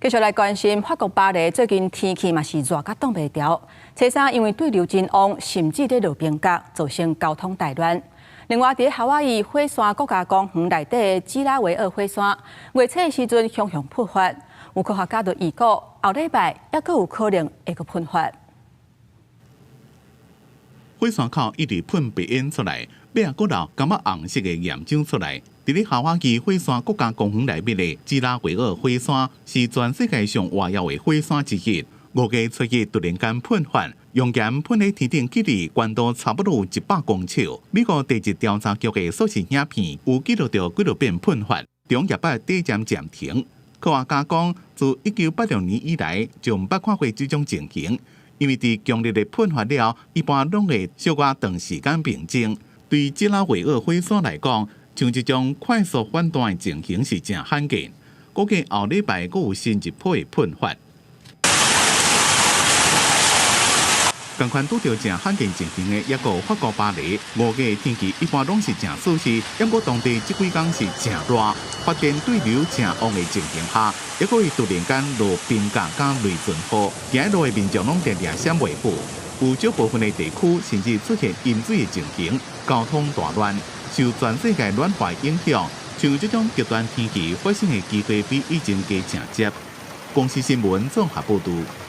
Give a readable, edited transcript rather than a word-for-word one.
繼續來關心法國巴黎最近天氣嘛是熱甲擋袂牢，初三因為對流真旺，甚至咧落冰角，造成交通大亂。另外，佇夏威夷火山國家公園內底的基拉維爾火山，月初的時陣雄雄噴發，有科學家就預估後禮拜猶閣有可能會閣噴發。火山口一直噴白煙出來，尾仔閣流感覺紅色的岩漿出來。佇咧夏威夷火山國家公園內面的基拉維爾火山是全世界上活躍的火山之一。5月初一突然間噴發，熔岩噴佇天頂距離懸度差不多有100公尺。美國地質調查局的數字影片有記錄著幾落遍噴發，中也捌短暫暫停。科學家講，自1986年以來就毋捌看過這種情形，因為佇強烈的噴發了，一般攏會小可長時間平靜。對基拉維爾火山來講，像這種快速反彈的情形是誠罕見。估計後禮拜閣有新一波的噴發。仝款拄著誠罕見情形的，猶閣有法國巴黎，5月天氣一般攏是誠舒適，毋過當地這幾工是誠熱，發電對流誠旺的情形下，猶閣會突然間落冰降佮雷陣雨，行路的民眾攏定定閃袂赴，有少部分的地區甚至出現淹水的情形，交通大亂。受全世界暖化影響，像這種極端天氣發生的機會比以前加誠濟。公視新聞綜合報導。